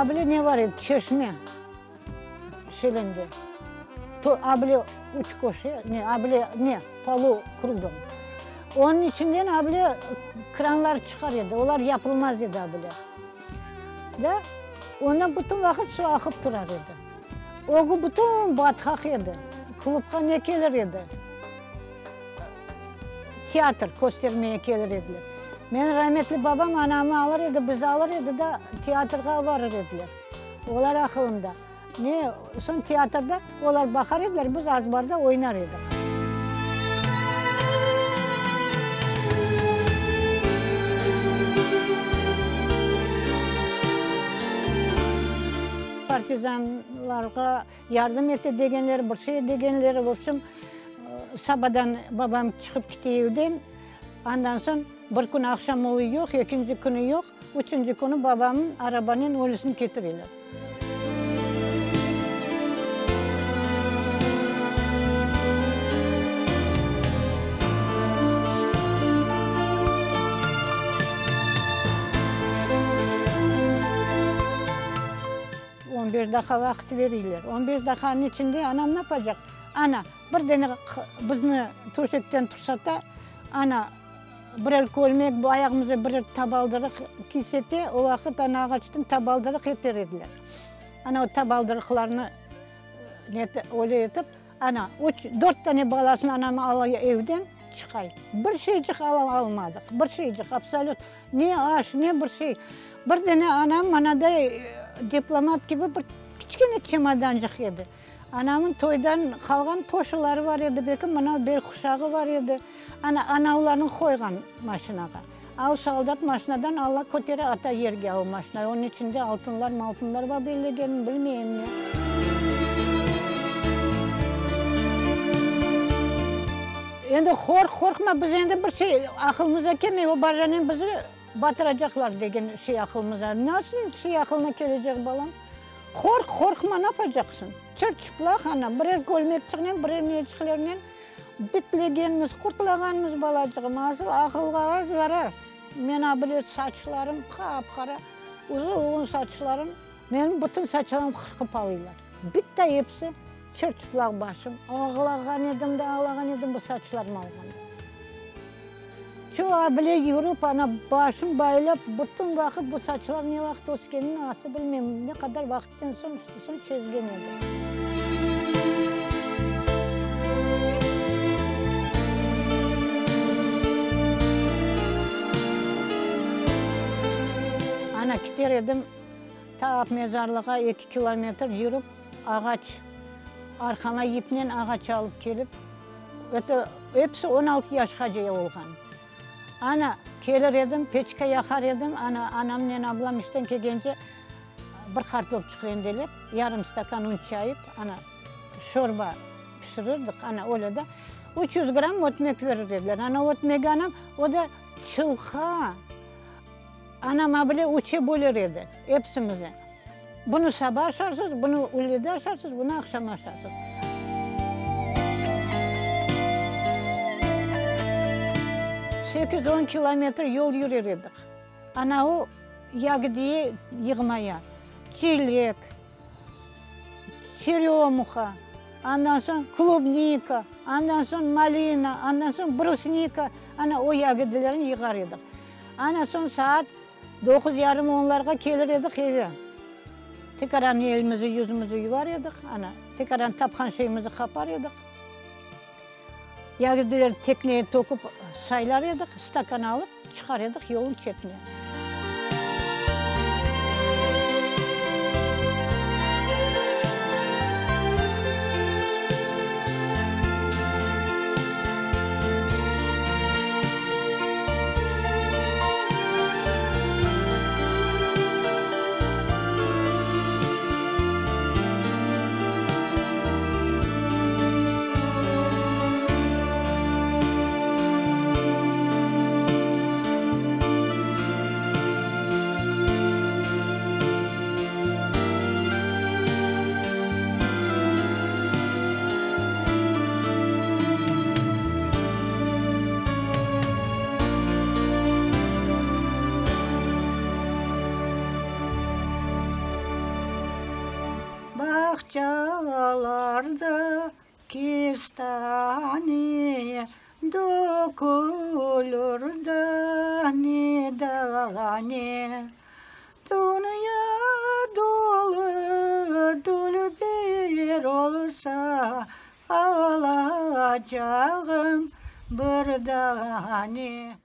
Abile ne bar edi, çeşme Şelende. To, abile üç köşe, ne, abile ne, polu kruğom. Onıñ içinden abile kranlar çıqar edi, olar yapılmaz edi abile. Da, ondan bütün vaqıt suv aqıp turar edi. Ögü bütün batqaq edi. Klubqa ne kelir edi? Teatr köstermege kelir ediler. Menim rametli babam anamı alır edi, bizi alır edi da, teatrğa varır ediler. Olar aqılında. Ne, soñ teatrda olar baqar ediler, biz azbarda oynar edik. Partizanlarğa yardım ete degenleri, bir şey degenleri, vobşem, sabadan babam çıqıp kete evden, andan soñ bir kün aqşam oluy yoq, ekinci künü yoq, üçünci künü babamnıñ arabanen ölüsini ketireler. On beş daqqa vaqıt beriyler. On beş daqqanıñ içinde anam napacaq? Ana, bir dene bizni töşekten tursata, ana, birer kölmek, bu ayağımıza birer tabaldırıq kiysete, o vaqıt ana ağaçtan tabaldırıq eter ediler. Ana o tabaldırıqlarnı öyle etip, Ana, üç, dört dane balasını anam ala evden, çıqay. Bir şeyciq ala almadıq, bir şeyciq, absolüt. Ne aş, ne bir şey. Bir dane anam manaday diplomat kibi bir kiçkene çemodancıq edi. Anamıñ toydan qalğan poşuları bar edi, belki mına bel quşağı bar edi. Ana, anavlarnı qoyğan maşinağa. A o soldat maşinadan ala kötere ata yerge o maşinayı. Onıñ içinde altınlar-maltınlar bar bellegenim, bilmeyim ne. Endi qorq, qorqma, biz endi bir şey aqılımıza kelmey, o barjanen bizi batıracaqlar degen şey aqılımıza. Nasıl şey aqılına kelecek balam? Qorq, qorqma, napacaqsıñ? Çır-çıplaq ana, birer kölmekçiqnen, birer neçiqlernen. Bitlegenmiz, qurtlağanmız balacığım, asıl aqılğa zarar. Men a bile saçlarım qap-qara, uzun saçlarım, menim bütün saçlarım qırqıp alıylar. Bitta episi çır-çıplaq başım. Ağlağan edim de, ağlağan edim bu saçlarımı alğanda. Ço a bile yürip, ana başım baylap, bütün vaqıt bu saçlar ne vaqıt öskenini asıl bilmeyim, ne qadar vaqıtten soñ, soñ çezgen edim. Ana kiter edim, ta mezarlığa eki kilometr yürip, ağaç, arqama yipnen ağaç alıp kelip, Eto, episi on altı yaşqace olğan. Ana, kelir edim, peçka yaqar edim, ana, anamnen ablam işten kelgence bir qartopçıq rendelep, yarım stakan un çayıp, ana, şorba pişirirdik, ana, öyle de 300 gramm ötmek verir ediler. Ana, ötmegi anam, o da çılqa. Anam abile üçe böler edi epsimizni. Bunı saba aşarsız, bunı üylede aşarsız, bunı aqşam aşarsız. Sekiz-on kilometr yol yürer edik. Ana o yagdiye yığmaya, çilek, çerömuha, andan soñ klubnika, andan soñ malina, andan soñ brusnika, ana o yagdilerni yığar edik. Ana soñ saat doquz yarım onlarğa kelir edik eve. Tekaran elimizi, yüzümizi yuvar edik, ana, tekaran tapqan şeyimizi qapar edik. Yagdilerni tekneye töküp saylar edik, stakan alıp çıqar edik yolun çetine. Bağçalarda kestane dökülür dane-dane. Dünya dolu dülber olsa, alacağım bir dane.